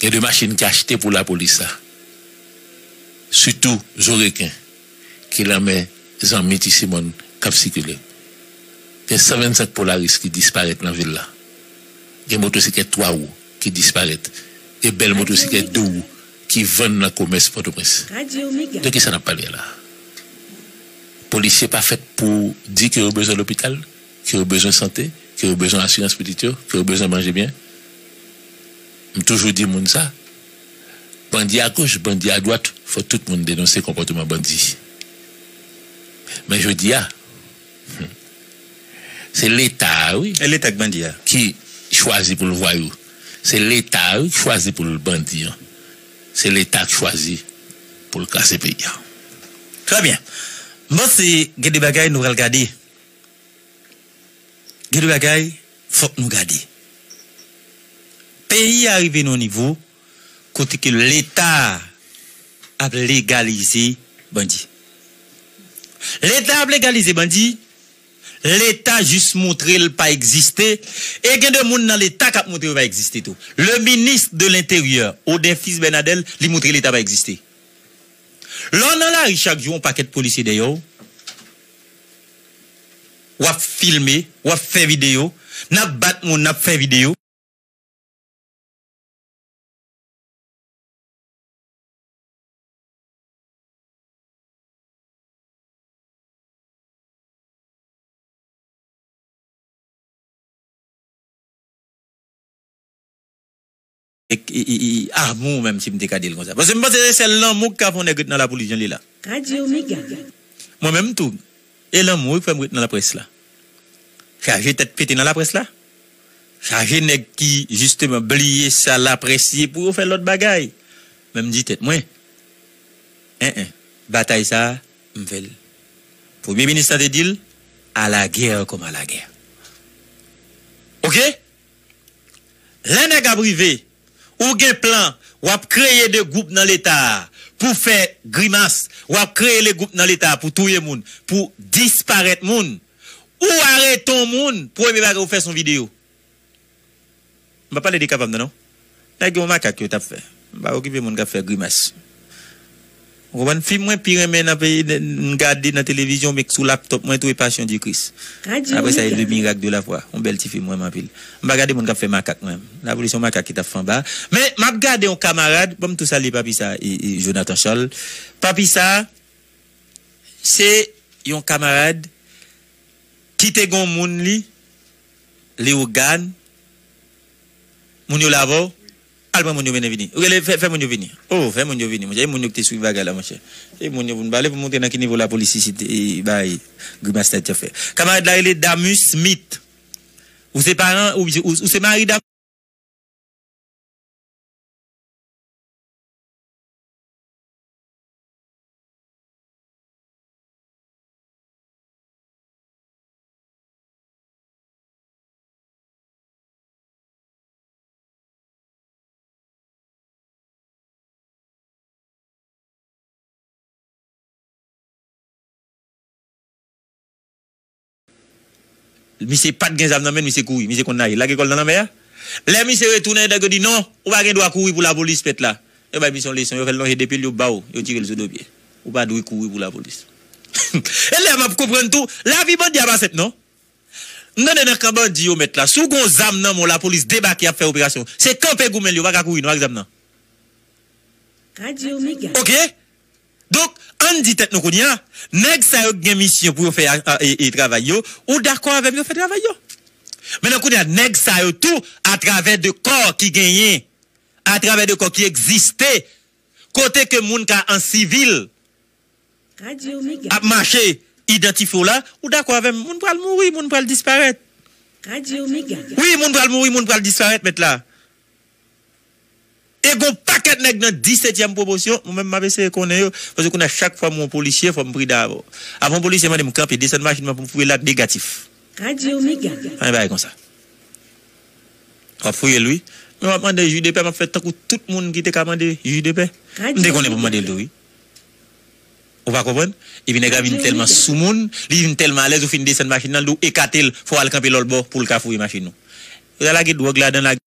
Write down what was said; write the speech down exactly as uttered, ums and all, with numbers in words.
Gen de machin ki achte pou lapolis la. Sitou zo reken ki nan men zanmi Ti Simòn k ap sikile. Gen san vennsenk Polaris ki disparèt nan vil la. Gen motosiklèt twa wou ki disparèt. Gen bèl motosiklèt de wou ki vann nan komès Pòtoprens. De kisa n ap pale a la? Polisye pa fèt pou di ke yo bezwen lopital, ke yo bezwen sante, ke yo bezwen asirans pitit yo, ke yo bezwen manje byen. M toujou di moun sa, bandi agoch, bandi adwat, fò tout moun denonse konpòtman bandi. Men jodi a, se Leta a, wi, e Leta k bandi a, ki chwazi pou l vwayou. Se Leta a, wi, ki chwazi pou l bandi an. Se Leta ki chwazi pou l kraze peyi a. Trè byen. M panse gen de bagay nou pral gade. Gen de bagay fòk nou gade. Peyi a rive nan yon nivo kote ke Leta ap legalize bandi. Leta ap legalize bandi, Leta jis montre l pa egziste, e gen de moun nan Leta k ap montre yo pa egziste tou. Le ministre de l'Intérieur, Odin Fils Bernadel, li montre Leta pa egziste. Lè w nan lari chak jou, yon pakèt polisye dèyè w, w ap filme, w ap fè videyo, n ap bat moun, n ap fè videyo. E, e, e, e, amou, menm si m te ka di l konsa. Paske m panse se sèl lanmou ki ka fè yon nèg ret nan lapolis jan li la. Radyo Mega. Mwen menm tou, e lanmou wi k fè m ret nan laprès la. Chaje tèt pete nan laprès la. Chaje nèg ki, jisteman, bliye sa laprès ye pou yo fè lòt bagay. Men m di tèt mwen, en, en, batay sa a, m fè l. Premye minis la te di l, à la guerre comme à la guerre. Oke? Lè nèg ap rive, ou gen plan, w ap kreye de gwoup nan Leta a pou fè grimas, w ap kreye de gwoup nan Leta a pou touye moun, pou disparèt moun. Ou arete yon moun, premye bagay ou fè se yon videyo. M pa pale de kapab nan non. Nèg yon makak yo t ap fè. M pa okipe moun k ap fè grimas. Ou konprann? Fim mwen pi renmen nan peyi, m gade nan televizyon, men sou laptop mwen tou e Passion du Christ. Apre sa, e Le Miracle de la Foi. Yon bèl ti fim mwen renmen anpil. M pa gade moun k ap fè makak mwen. Lapolis yon makak ki t ap fè anba. Men m ap gade yon kamarad, ban m tou salye papi sa, e, e Jonathan Charles. Papi sa, se yon kamarad ki te gon moun li, Leogane, moun yo la avè w, al pran moun yo mennen vini. Ou rele, fè, fè moun yo vini. Oh, fè moun yo vini, monchè. E moun yo ki te swiv bagay la, monchè. E moun yo pou n pale, pou montre nan ki nivo lapolis isit, e, bay grimas nèg yo fè. Kamarad la rele Damus Smith. Ou se paran, ou, ou, ou se mari Damus. Misye pa t gen zam nan men l, misye kouri. Misye konn naje. Lage kò l nan lanmè a. Lè misye retounen, nèg yo di, "Non, ou pa gen dwa kouri pou lapolis, mèt la." Yo bay misye yon leson, yo fè l lonje de pye l, yo ba w, yo tire l sou do pye. Ou pa dwe kouri pou lapolis. E lè m ap konprann tou, lavi bandi a pa senp non. M tande nan kan bandi yo mèt la, si w gon zam nan men w, lapolis debake ap fè operasyon. Se kanpe goumen l, yo pa ka kouri non ak zam nan. Radyo Mega. Oke? Donk, ann di tèt nou kounye a, nèg sa yo k gen misyon pou yo fè a, a, e, e, travay yo, ou dakò avè m, yo fè travay yo. Men nan kounye a, nèg sa yo tou, atravè de kò ki genyen, atravè de kò ki egziste, kote ke moun ka an sivil, Radyo Mega. Ap mache, idantifye w la, ou dakò avè m, moun pral mouri, moun pral disparèt. Radyo Mega. Wi, moun pral mouri, moun pral disparèt, mèt la. E gon pakèt nèg nan disetyèm pwomosyon, mwen menm m ap eseye konnen yo, paske kounye a chak fwa m wè yon polisye, fò m pridan avè w. Avan yon polisye mande m kanpe, desann machin mwen pou m fouye l ak negatif. Radyo Mega. Anyen bagay konsa. W ap fouye l wi. Men w ap mande jij de pè, m ap fè tankou tout moun ki te ka mande jij de pè. M te konnen pou m mande l tou wi. Ou pa konprann? Epi nèg la vin tèlman sou moun, li vin tèlman alèz, ou fin desann machin nan, l di w ekate l, fò w al kanpe lòt bò pou l ka fouye machin ou. Yo ta lage dwòg ladan, lage